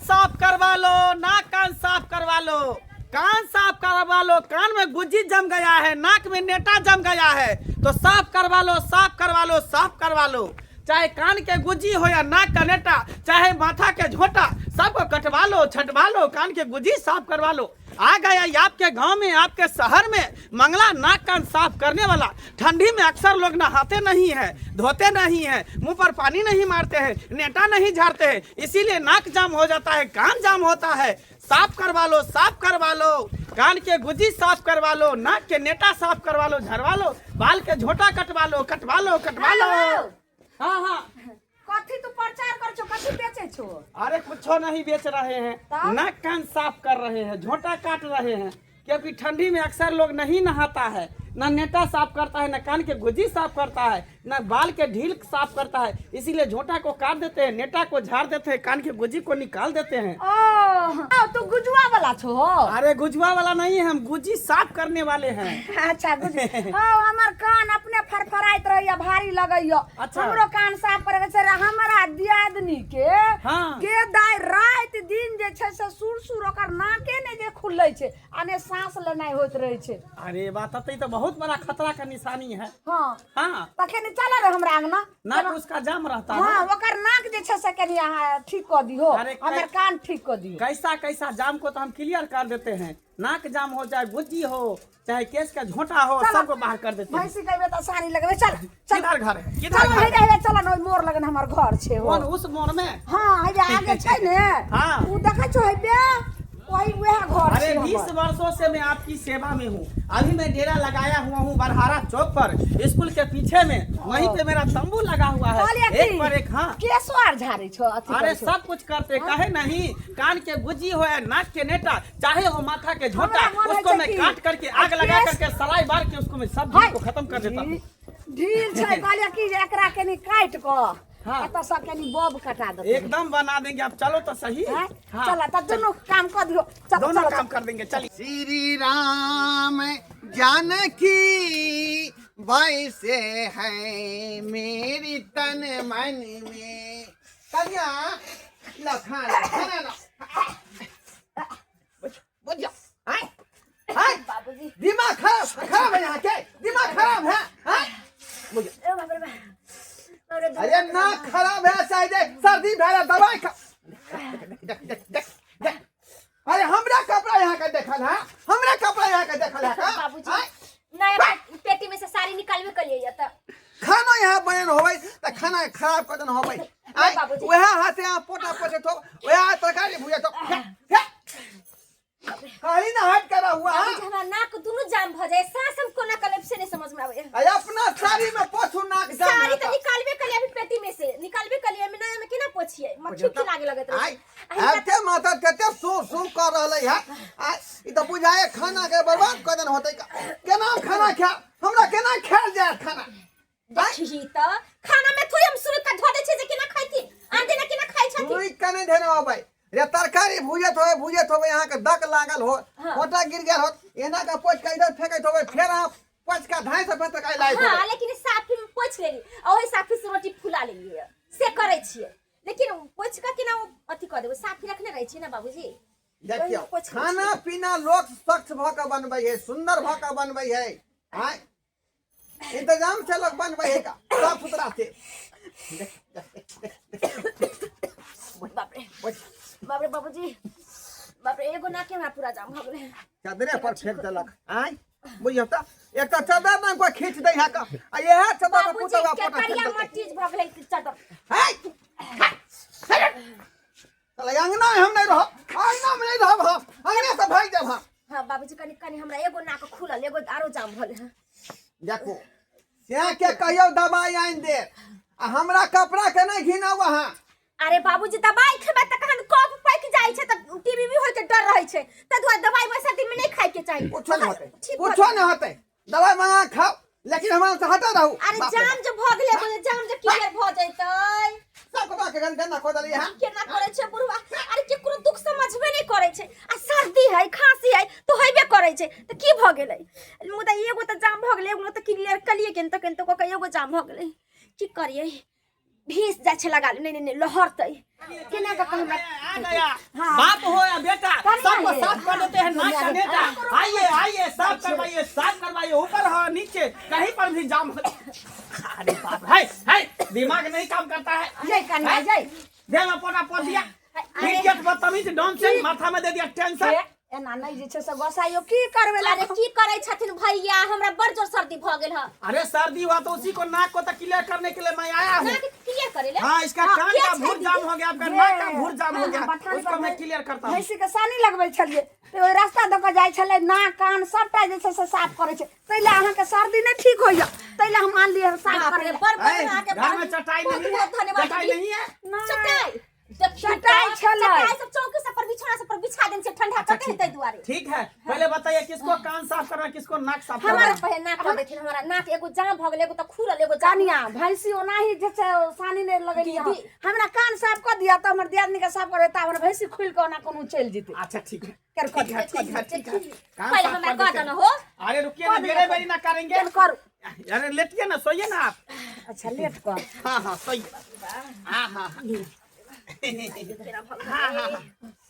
साफ करवा लो, नाक कान साफ करवा लो, कान साफ करवा लो। कान में गुज्जी जम गया है, नाक में नेटा जम गया है, तो साफ करवा लो, साफ करवा लो, साफ करवा लो। चाहे कान के गुज्जी हो या नाक का नेटा, चाहे माथा के झोटा, सबको कटवा लो, छटवा लो, कान के गुज्जी साफ करवा लो। आ गया ये आपके गांव में, आपके शहर में मंगला नाक कान साफ करने वाला। ठंडी में अक्सर लोग नहाते नहीं हैं, धोते नहीं हैं, मुंह पर पानी नहीं मारते हैं, नेटा नहीं झाड़ते हैं, इसीलिए नाक जाम हो जाता है, कान जाम होता है। साफ करवा लो, साफ करवा लो, कान के गुजी साफ करवा लो, नाक के नेटा साफ करवा लो, झरवा लो, बाल के झोटा कटवा लो, कटवा लो, कटवा लो। हाँ हाँ। कथी तू प्रचार कर छो, कथी बेचे छो? अरे कुछो नहीं बेच रहे हैं। तब? नाक कान साफ कर रहे हैं, झोटा काट रहे हैं, क्योंकि ठंडी में अक्सर लोग नहीं नहाता है, ना नेटा साफ करता है, ना कान के गुजी साफ करता है, ना बाल के ढील साफ करता है, इसीलिए झोटा को काट देते हैं, नेटा को झाड़ देते हैं, कान के गुजी को निकाल देते हैं। ओ आओ, तू गुजुआ वाला छो? अरे गुजुआ वाला नहीं है, हम गुजी साफ करने वाले हैं। अच्छा गुजु। हाँ, हमर कान अपने फरफराइत रहैया, भारी लगैया। अच्छा। हमरो कान साफ करे के छै रे। हमरा दियादनी के के दाइ राति दिन जे छै से सुर सुर ओकर नाके ने जे खुलै छै आ ने सांस लेनाइ होइत रहै छै। अरे बात तो, ई तो बहुत बड़ा खतरा का निशानी है। तखन चल रे हमरा अंगना। नाक उसका जाम रहता है। हाँ, ओकर नाक जे छै से कनि अहाँ ठीक कऽ दिहो। अरे हमर कान ठीक कऽ दिहो। कैसा कैसा जाम को तो हम क्लियर कर देते हैं। नाक जाम हो, चाहे गुज्जी हो, चाहे केस का झोंटा हो, चलो। सबको बाहर कर देते हैं। भैंसी कहबे तऽ साड़ी लगबे। चल चल। किधर घर है, किधर चल। घर है? हे हे, चल न, ओहि मोड़ लगन हमर घर छै हो। कौन, उस मोड़ में? हाँ, हे आगे छै ने। हाँ। उ देखै छो, हे बे वही वएह घर अरे छै 20 हमर। वर्षों से मैं आपकी सेवा में हूँ। अभी मैं डेरा लगाया हुआ हूँ बरहारा चौक पर, स्कूल के पीछे में, वहीं पे मेरा तंबू लगा हुआ है। कहलियै एक की, पर एक। हाँ। केशो आर झाड़ै छो, अथी अरे करै छो? सब कुछ करते काहे नहीं। कान के गुजी हो या नाक के नेटा, चाहे हो माथा के झोटा, हमरा मन होइ उसको छै मैं कि काट करके आग लगा केश- करके सलाई बार के उसको मैं सब हाय। को खत्म कर देता हूँ। ढील छै। कहलियै की जे एकरा कनि काटि कऽ एतऽ सँ कनि बब कटा देतै। एकदम बना देंगे, आप चलो तो सही। हैं? हाँ। चल तऽ दुनू काम कऽ दियौ, चल। दोनों चल। काम कर देंगे, चलिए। श्री राम जानकी वैसे है मेरी तन मन में। कन्या लो, खाना खाना लो। बुझ जाओ। आय आय। बाबूजी। दिमाग खराब खराब है यहाँ के, दिमाग खराब है, हाँ? बुझ। ए बाप रे बाप, अरे। अरे नाक खराब है शायद, सर्दी भैला, दवाई खा। देख देख देख देख, अरे हमरा कपड़ा यहाँ के देखल है, हमरा कपड़ा यहाँ के देखल है का? बाबूजी। आय? नया पेटी में से साड़ी निकालबे करिए त। खाना यहाँ बनन होबै त खाना खराब कर देन होबै। आय? बाबूजी। वएह हाथे यहाँ पोटा पोछे तो, वएह हाथ तरकारी भुजे तो। कहली ना हट कर हुआ, हाँ? बाबूजी, हमरा नाक दुनू जाम भ जाए, सांस हम कोना कलेब से नहीं समझ में आवे। अरे अपना साड़ी में पोछू नाक जाम साड़ी रहता। त निकालबे कलिए, अभी पेटी में से निकालबे कलिए, में नया में केना पोछिए, मक्खी उक्खी लागे लगत रहे। आय आबते माता कते सू सू कर रहलै है। आय, ई त बुझाए खाना के बर्बाद कर देन होतै। केना खाना खा, हमरा केना खायल जायत खाना? देखी त खाना में थोड़ी हम सुरुक के धो दै छियै जे केना खैथिन, आन दिना केना खाइ छथिन। सुई के नहीं देने होबै रे। तरकारी भुजत होबै, भुजत होबै, अहाँ के दक लागल हो, फोटा गिर गेल हो, एना के पोछ के इधर फेंकैत होबै, फेर अहाँ पोछ के धाई से फेर तरकारी लाइत हाँ होबै। लेकिन साफी में पोछि लेली आ ओही साफी से रोटी फुला लेलियै, से करै छियै, लेकिन पोछि कऽ केना ओ अथी कऽ देबै? साफी रखने रहै छियै ने बाबूजी। देखियौ, ओहिमे पोछि लै। खाना पीना लोक स्वच्छ भऽ के बनबै है, सुंदर भऽ के बनबै है, आँय, इंतजाम से लोग बनबै है का साफ सुथरा से। बाप रे बाप रे, बाबूजी, बाप रे, एगो नाके हमरा पूरा जाम भऽ गेलै। चदरे पर फेंक देलक। आँय, बुझियौ तऽ एक तऽ चदर ने कोई खींच दै है का, आ इएह चदर पर बाबूजी पुतौआ के फोटो फेंक करिया देलकै। मट्टी भऽ गेलै चादर। है साला, अंगना में हम नहीं रहब, अंगना में नहीं रहब हम, अंगना से भागि जाब हम। हाँ बाबूजी, कनि कनि हमरा एगो नाक खुलल, एगो आरो जाम भऽ गेल। देखो, से के कहियो दवाई आनि दे आ हमरा कपड़ा के नहीं घिनाउ अहाँ। अरे बाबूजी, दवाई खेबै तऽ कखन कफ पाकि जाइ छै तऽ टीबी भी होय के डर रहै छै, ताहि दुआरे दवाई वैसा दिन में नहीं खाय के चाही। कुछो नहीं होतै। ठीक भऽ कुछो नहीं होतै, दवाई मंगा के खाओ, लेकिन हमरा से हटा रहू। अरे बाप रे जाम बाप। जे भऽ गेलै, एगो जाम जे क्लियर भऽ जैतै। सब कपड़ा के गंदा कऽ देलियै हँ। केना करै छै बुढ़वा? अरे केकरो दुख समझबे नहीं करै छै। आ सर्दी है, खांसी है तऽ होइबे करै छै, तऽ की भऽ गेलै? मुदा एगो तऽ जाम भऽ गेलै, एगो तऽ क्लियर कलियै केन तऽ केन तऽ कऽ के एगो जाम भऽ गेलै। की करियै? भीस जाइ छै लगा ले। नहि नहि नहि, लहरतै। केना कऽ हमरा आ गया। हाँ। बाप हो या बेटा, कनिया सबको ये। साफ कर देते हैं नाक का नेता। आइए आइए, साफ करवाइए, साफ करवाइए। ऊपर हो नीचे कहीं पर भी जाम हो। अरे बाप है है, दिमाग नहीं काम करता है। जय कनिया जय। देह में पोटा पोत दिया, इडियट बदतमीज नॉनसेंस, माथा में दे दिया टेंशन। हे, एना नहि जे छै से गोसाइयो की करबै अरे ला। की करै छथिन भैया, हमरा बड़ जोर सर्दी भऽ गेल ह। अरे सर्दी हुआ तो उसी को नाक को तो क्लियर करने के लिए मैं आया हूँ। नाक क्लियर करे ले। हाँ, इसका हाँ, कान के का छै भूर दीदी? जाम हो गया, आपका ये, नाक का भूर जाम हो हाँ, गया, बथान उसको पर मैं क्लियर करता हूँ। भैंसी के सानी लगबै छलियै तऽ ओहि रास्ता दऽ कऽ जाइ छलै, नाक कान सबटा जे छै से साफ करै छै। ताहि लए अहाँके सर्दी नहि ठीक होइया, ताहि लए हम आनलियै साफ बाप करै रे, लए। बड़ बड़ ऐ, अहाँके घर में चटाई बहुत नहीं है? बहुत धन्यवाद चटाई दीदी। नहीं है? नहि। चटाई देखियौ चटाई तऽ, छलै। चटाई सब चौकी सब पर बिछौना सब पर बिछा देने छै, ठंडा अच्छा, कते हेतै दुआरे। ठीक है, पहले बताइए किसको कान साफ करना है, किसको नाक साफ करना हमारा है? पहिले नाक कर देथिन। हमारा नाक एगो जाम भऽ गेल, एगो तऽ खुलल, एगो जाम। कनिया भैंसी ओनाही जे छै सानी नहि लगेलियै। दीदी। हमरा कान साफ कऽ दिअ तऽ हमर दियादनी के साफ करबै तऽ हमर भैंसी खुलि कऽ ओना कोनो चलि जेतै। अच्छा ठीक है, कर कर। ठीक है, ठीक है, ठीक है। कान पहिले साफ हमरा कर कऽ देते देना हैं। हो। अरे रुकिए ना, बेरे बेरी ना करेंगे। केन करू? अरे लेटिए ना, सोइए ना आप। अच्छा लेट कर। हाँ हाँ, सोइए। हाँ हाँ हाँ हाँ हाँ हाँ।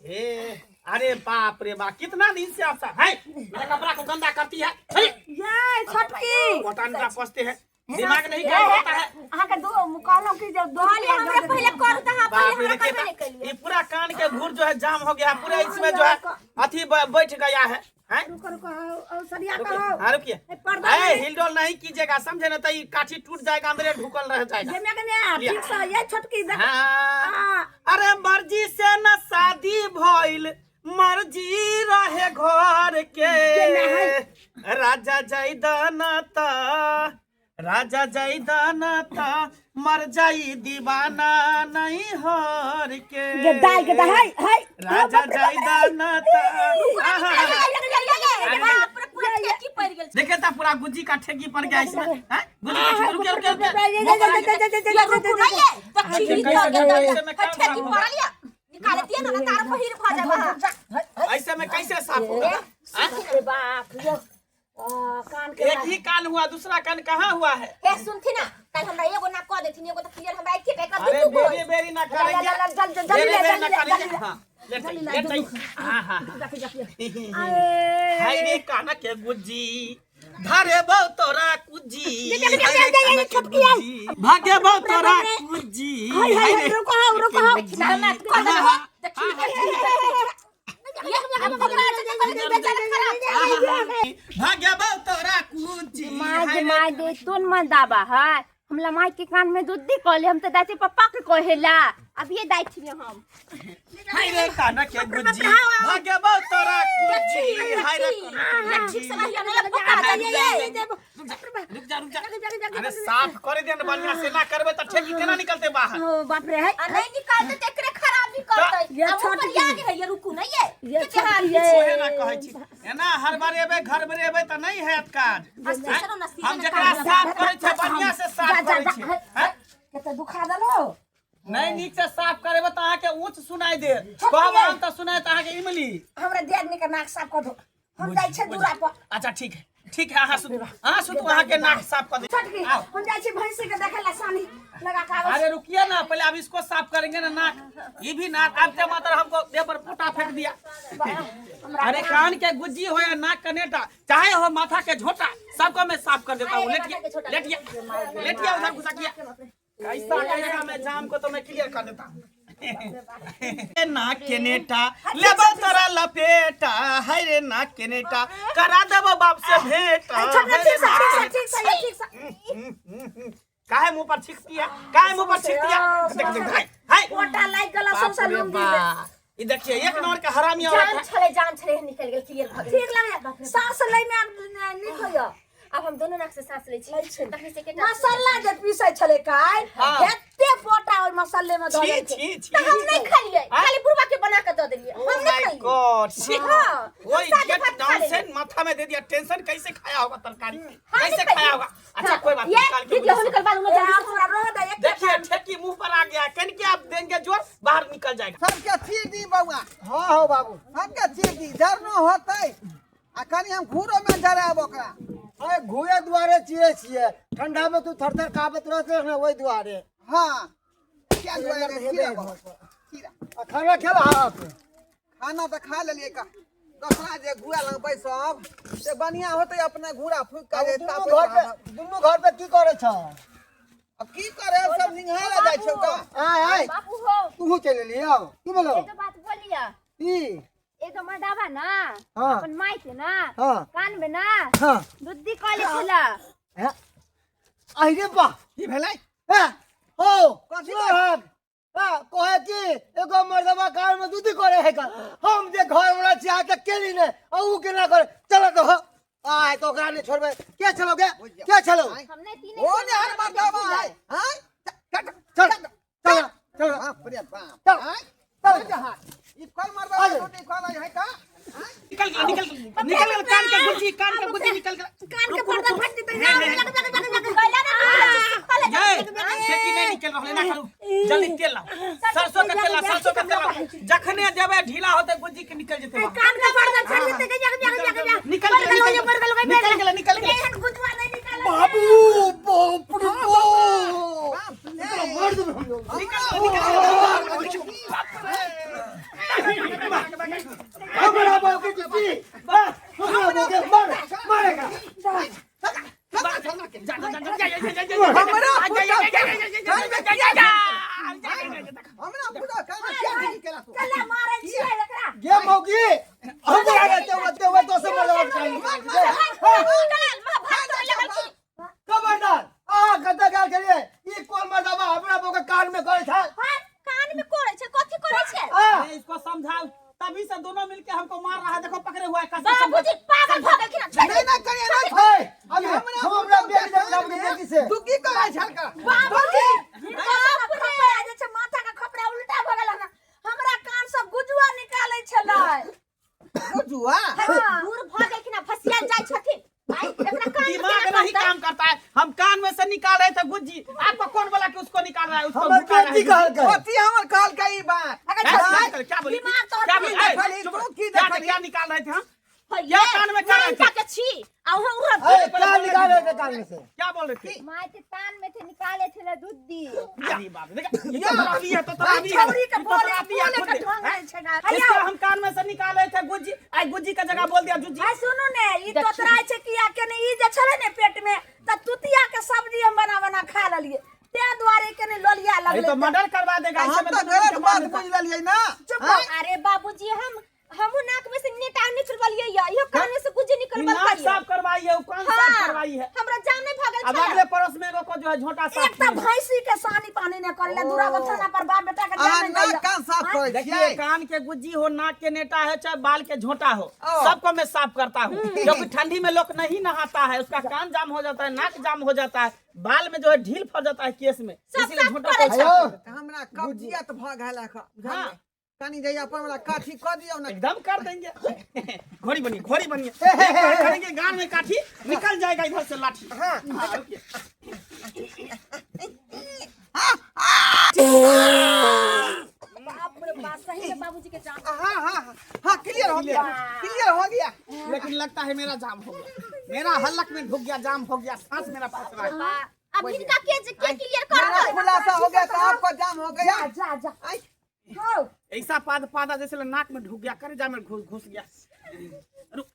ए, अरे बाप रे बाप, कितना दिन से आप साहब है मेरे कपड़ा को गंदा करती है। अरे ये छोटकी पोटान पोसते हैं, दिमाग नहीं काम होता है। अहाँके दो कहलहुँ कि जब दो कहलियै हमरा पहिले करू तऽ अहाँ बाप पहिले रे, हमरा देखिए करबे नहि तो, केलियै। ये पूरा कान के घूर जो है जाम हो गया है पूरा, इसमें जो है अथी बैठ गया है, हैं? रुको रुको, आओ, आओ, सरिया कहो। हाँ रुकिए। पर्दा ए, हिलडोल नहीं कीजिएगा, समझे ना, तो ये काठी टूट जाएगा, अंदर ढुकल रह जाएगा। जे में कने ठीक से ये छोटकी देख। हाँ। हाँ। अरे मर्जी से न शादी भइल, मर्जी रहे घर के, राजा जैदाना ता, राजा जैदाना ता मर जाई दीवाना नहीं हर के। ये दाई के दाई हाय हाय। राजा जैदाना ता। आहा। बाप रे, पूरा ठेकी पड़ि गेल छै। देखे ता पूरा गुज्जी का ठेकी पड़ गया इसमें, हैं? गुज्जी का ठेकी, रुकिए रुकिए रुकिए। ये रुकू ना ये, देखी कैसे भऽ गेल कैसे में तऽ काम ठेकी साफ होगा? पड़ल ये। निकाल दिए ना, तार पहिर भऽ जाब अहाँ। ऐसे में कैसे साफ होगा? अरे बाप रे, कान के एक ही कान हुआ, दूसरा कान कहाँ हुआ है? हे सुनथिन ना, काल्हि हमरा एगो नाक कऽ देथिन, एगो तऽ क्लियर हमरा एके टा, एकर अरे दू दू गो। बेरी बेरी ना करेंगे, जल जल बेरी जल बेरी ना जल करेंगे। जल। हाँ, लेट जाइए, लेट जाइए। हाँ हाँ हाँ। अरे हाय रे काना के गुज्जी, धरे बहु तोरा कुज्जी, हाय रे काना के गुज्जी, भागे बहु तोरा कुज्जी, हाय हाय हाय रे रुको रुको। देखिन हमरा कऽ देना हो, देखिन। एक हम पकड़ा जेतै, कहलियै बेचारा खराब छै। भागे बहु तोरा कुज्जी, माय हाय गे रे। माय दे तोन मन दाबा है हमला माय के कान में दूध दी कहले, हम तो दादी पप्पा के कहेला अब ये दाई छी हम। हाय रे काना के गुज्जी, भागे बहु तोरा कुज्जी, हाय रे काना के ठीक से गुज्जी। रहिए, नहीं पकड़ा जाइए। रुक जा, रुक जा। अरे साफ करे दे ना बढ़िया से, ना करबे त ठेकी केना निकलते बाहर? ओ बाप रे है। आ नहीं निकालते तऽ एकरे खराबी करतै। ये आ ऊपर छोटकी। याद है, ये रुकू ना ये। ये के हाथ छोटकी ये। ओहे ना कहै छी, एना हर बार एबै घर में एबै त नहीं हैत काज। आ सीजनो ना, सीजन हम जकरा साफ करै छै बढ़िया से साफ जा, जा, करै जा, छी, हैं? कते दुखा देलो। नहीं नीक से साफ करेबै त अहाँके ऊँच सुनाई देत, छोटकी कहब ये। आम त सुनाई त अहाँके इमली। हमरा दियादनी के नाक साफ कर दो, हम जाइ छै दूरा पर। अच्छा ठीक है, ठीक है, अहाँ सुतू, अहाँ सुतू, अहाँके नाक साफ कर दे। छोटकी आओ। हम जाइ छी भैंसी के देखे ला, सानी लगा के आबै छी। अरे रुकिए ना, पहले अब इसको साफ करेंगे ना नाक, ये भी नाक आते मात्र हमको देह पर पोटा फेंक दिया। अरे कान के गुज्जी हो या नाक का नेटा, चाहे हो माथा के झोटा, सबको मैं साफ कर देता हूँ। लेटिए लेटिए लेटिए, उधर घुसा किया कैसा कैसा मैं जाम को तो मैं क्लियर कर देता हूँ। नाक के नेटा लेबो तोरा लपेटा, हाय रे नाक के नेटा, करा देबो बाप से भेंटा। छोटकी हाय रे ठीक से नाक के ठीक से ठीक से ठीक से। काहे मुंह पर छींक दिया, काहे मुंह पर छींक दिया? देख देख, हाय हाय। पोटा लागि गेल बाप सौंसे रे लुंगी में। बा, ई देखिए एक नंबर का हरामी औरत जाम है। छलै, जाम छलै, निकल गेल, क्लियर भऽ गेल। ठीक लगे सांस लै में आब नीक होइया। आब हम दोनों नाक से सांस लै छी। लै छी। तखन से केटा मसाला जे पीसै छलै काल्हि, हाँ। एते पोटा ओहि मसाले में धऽ छी देलकै। छी छी। तऽ हम नहि खेलियै, आँय? खाली बुढ़बा के बना के दऽ देलियै, ओ हम नहि my खेलियै। गॉड, छी। हाँ, वो हम सादे इडियट भात खा लेलियै। नॉनसेंस, माथा में दे दिया टेंशन, कैसे खाया होगा तरकारी, हम कैसे नहीं खाया होगा? अच्छा कोई बात ये नहीं, निकाल के दीदी मुंह से। निकल बालू में ए, जल्दी आब से। हमरा रह दे एक देखिए ठेकी मुंह पर आ गया, कन के आप देंगे जोर बाहर निकल जाएगा। सबके चीर दी बौआ। हाँ हो बाबू। सबके चीर दी, जरनो होतै आ कनि हम घूरो में जरायब ओकरा। अरे घूरे दुआरे चिरै छियै, ठंडा में तू थर थर कांपत रहत ने ओहि दुआरे। हाँ, क्या दुआरे सिलेंडर चिरब? हेबे घर पर। खीरा। आ खाना खेलहक? खाना तऽ खा लेलियै का। दोसरा जे घूरा लग बैसब से बढ़िया होतै, अपने घूरा फूकि कऽ जे दुनू तापैत घर पे रहब। दुनू घर पे की करै छ? अब की करे, सब निंघारा जाइ छौ का। आय आय। बाबू हो। तूहू चलि एली? आब की भेलौ? एगो बात बोलिया। की? एगो मर्दाबा ना अपन माई के ना कान में ना दूधी कॉलेज छला। हैं? आहि रे बा। की भेलै? हैं? हो। कथी? सुनहक। हाँ, कहे कि एगो मर्दबा कान में दूधी करे है का। हम जे घर वाला छी आज तक केली ने, आ ऊ केना करे? चलो तो हो। आय तो ओकरा नहीं छोड़बे। के छलो गे? के छलो? हम नहीं तीने। ओ ने हर मर्दाबा है। हां, चल चल चल। बाप रे बाप। चल। आय। चल। चल, ई कोन मर्दाबा आगे। रोटी खाना है का? निकल गया, निकल गया, निकल गया, कान के गुच्ची, कान के गुच्ची निकल गया। कान के पर्दा फट जेतै। जय खेती नहीं निकल रहले ना। करू जल्दी, तेल लाओ, सरसों का तेल लाओ, सरसों का तेल लाओ। जखने देबे ढीला होते गुज्जी के निकल जेते बाहर। कान के पर्दा फट जेतै। जग जग जग जग। निकल गेलै, निकल गेलै, निकल गेलै, निकल गेलै। एहन गुजवा नहीं निकाल। बाबू, बाप रे बाप, एकरा मार देबै हम लोग। निकल गेलै, निकल गेलै। हमरा बाबू के जी, हमरा बाबू के मार मारेगा। जा जा जा जा जा जा जा। हमरा जा जा जा जा जा जा जा। हमरा पूरा कान में क्या नहीं केला तू? कल्ला मारै छियै एकरा। गे मौगी, हमरा रहते होते हुए तो से मरवा के खबरदार। आ कतऽ गेल छलियै? ई कोन मर्दबा हमरा बाबू के कान में करे छै? कान में करै छै? कथी करै छै? आ इसको समझाओ, तभी से दोनों मिलके हमको मार रहा है। देखो, पकड़े हुआ है कसम। बाबूजी पागल भऽ गेलखिन। नहीं ना करिए ना। हे, अभी हम हमरा बेटी से हमरा बेटी से तू की करै छल का? बाबूजी, बाप रे, जे छै माथा के खपड़ा उल्टा भऽ गेल हन। हमरा कान सब गुजुआ निकालै छलै। बुझुआ? दूर भऽ गेलखिन आ फसियाल जाइ छथिन। आइ एकरा कान में दिमाग केना नहीं करतै? काम करता है। हम कान में से निकाल रहे थे गुज्जी, आपको कौन बोला कि उसको निकाल रहा है? उसको हमर घुका रहा है। बेटी कहलकै। कथी हमर कहलकै ई बात? हैं? क्या क्या क्या बोली? दिमाग तोहर क्या बोली? की ए, देखली? चुप तू रहो। की क्या देखली? क्या निकाल रहे थे हम? हे, क्या कान में कर रहे थे? नानका के छी आ उहे उड़त। अरे, क्या निकाल रहे थे कान में से? क्या बोल रहे थे? माय के कान में थे, निकाले थे ना दूधी। अरे बाप रे, देखा, ये तो तरावी है, तो तरावी है। छौरी के ये तो बोले तरावी है, बोले खुद के दे। ढंग हैं? नहि छै ना। इसका हम कान में से निकाल रहे थे गुज्जी, आई गुज्जी का जगह बोल दिया जुज्जी। आइ सुनू ने, ई तोतराइ छै किया के ने? ई जे छलै ने पेट में त तुतिया के सब्जी हम बना बना खा लेलियै, ताहि दुआरे के ने लोलिया ये लगलै। तो मर्डर करवा देगा ऐसे हम में तऽ दोनों गलत मिलके मार बात देता। बुझि लेलियै ना। चुप रहो। अरे बाबूजी, हम हमहू नाक में से नेटा निकलवलियै या इहो कान में से गुज्जी ये निकलवल नाक करियै। साफ करवाई है, वो कान साफ करवाई है। हमरा जाम नहीं भऽ गेल अब छलै। अगले पड़ोस में एगो को जो है झोंटा साफ एक तऽ किए। भैंसी के सानी पानी ने करले, दूरा बथाना पर बाप बेटा के अहाँ जान नाक नहीं। कान साफ करै देखिए, छियै? कान के गुज्जी हो, नाक के नेटा है, चाहे बाल के झोंटा हो, ओ। सबको मैं साफ करता हूँ, क्योंकि ठंडी में लोग नहीं नहाता है, उसका कान जाम हो जाता है, नाक जाम हो जाता है, बाल में जो है ढील फट जाता है केस में, सब इसीलिए साफ झोंटा करै को छै। आयो। तऽ हमरा कब्जियत भऽ गेल है। हाँ। कनी जइया अपन वाला काठी कऽ दियौ ने। एकदम कर देंगे। घोड़ी बनिए, घोड़ी बनिए। एक बार करेंगे गान में काठी, निकल जाएगा इधर से लाठी। हाँ। हाँ, रुकिए। बाप रे बाप, सही में बाबूजी के जाम। हाँ हाँ हाँ, क्लियर हो गया, क्लियर हो गया। लेकिन लगता है मेरा जाम हो गया, मेरा हलक में ढुक गया, जाम हो गया, सांस मेरा फंस रहा है। अब हिनका के क्लियर मेरा करतै? खुलासा हो गया तो आपको जाम हो गया। जा जा जा। आई। हौ। ऐसा पाद पादा जैसे नाक में ढुक गया, करेजा में घुस घुस गया। रुक,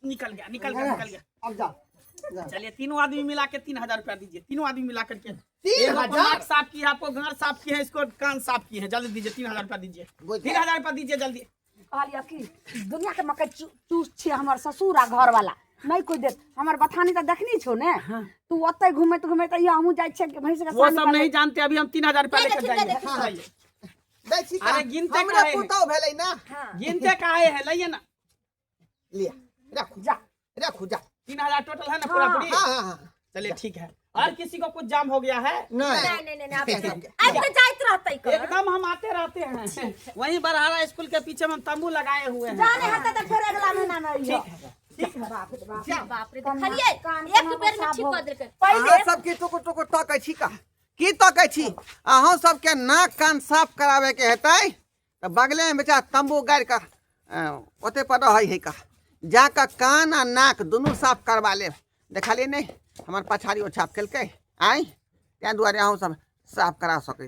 निकल गया, निकल गया, निकल गया। अब जा जा। चलिए, तीनों आदमी मिला के 3000 रुपया दीजिए, तीनों आदमी मिला करके। तीन एक आपको हजार? नाक साफ की है, आपको गांड साफ की है, इसको कान साफ की है। जल्दी दीजिए, 3000 रुपया दीजिए। 3000 रुपया दीजिए जल्दी। कहलियै कि दुनिया के मकई चूस छियै हमर ससुर आ घरवाला, नहीं कोई देत। हमर बथानी तऽ देखनी छौ ने तू, ओतै घुमैत घुमैत अइयो, हमहूँ जाइ छियै भैंस के वो सानी सब पानी। नहीं जानते, अभी हम 3000 रुपया ले लेकर देथिन, ले जाएंगे। देथिन। हाँ, लाइए। दै छी का? अरे गिनते हमरे काहे है? पुतहु भेलै ना। गिनते काहे है, लाइए ना। लिया, रखू। जा। रखू, जा। 3000 टोटल है ना पूरा पूरी? हाँ हाँ हाँ। चलिए ठीक है। और किसी को कुछ जाम हो गया है? नहीं। नहीं नहीं नहीं, आब आब तऽ जाइत रहतै कर। एकदम हम आते रहते हैं, वहीं बरहारा स्कूल के पीछे में हम तंबू लगाए हुए हैं। जाने हेतै तऽ फेर अगला महीना मे अइयो। ठीक है, ठीक है। बाप रे बाप। बाप रे, कान- देखलियै कान एक केना बेर में साफ ठीक हो कऽ देलकै। पहिले अहाँ सबके टुकुर टुकुर तकै छी का? की तकै छी? अहाँ सबके नाक कान साफ कराबे के हेतै तऽ बगले में बेचारा तंबू गाड़ि कऽ ओते पर रहै है का, जा कऽ कान आ नाक दुनू साफ करवा लेब। देखलियै नहि, हमर पछाड़ी ओ छाप केलकै आँय, ताहि दुआरे अहूँ सब साफ करा सकै।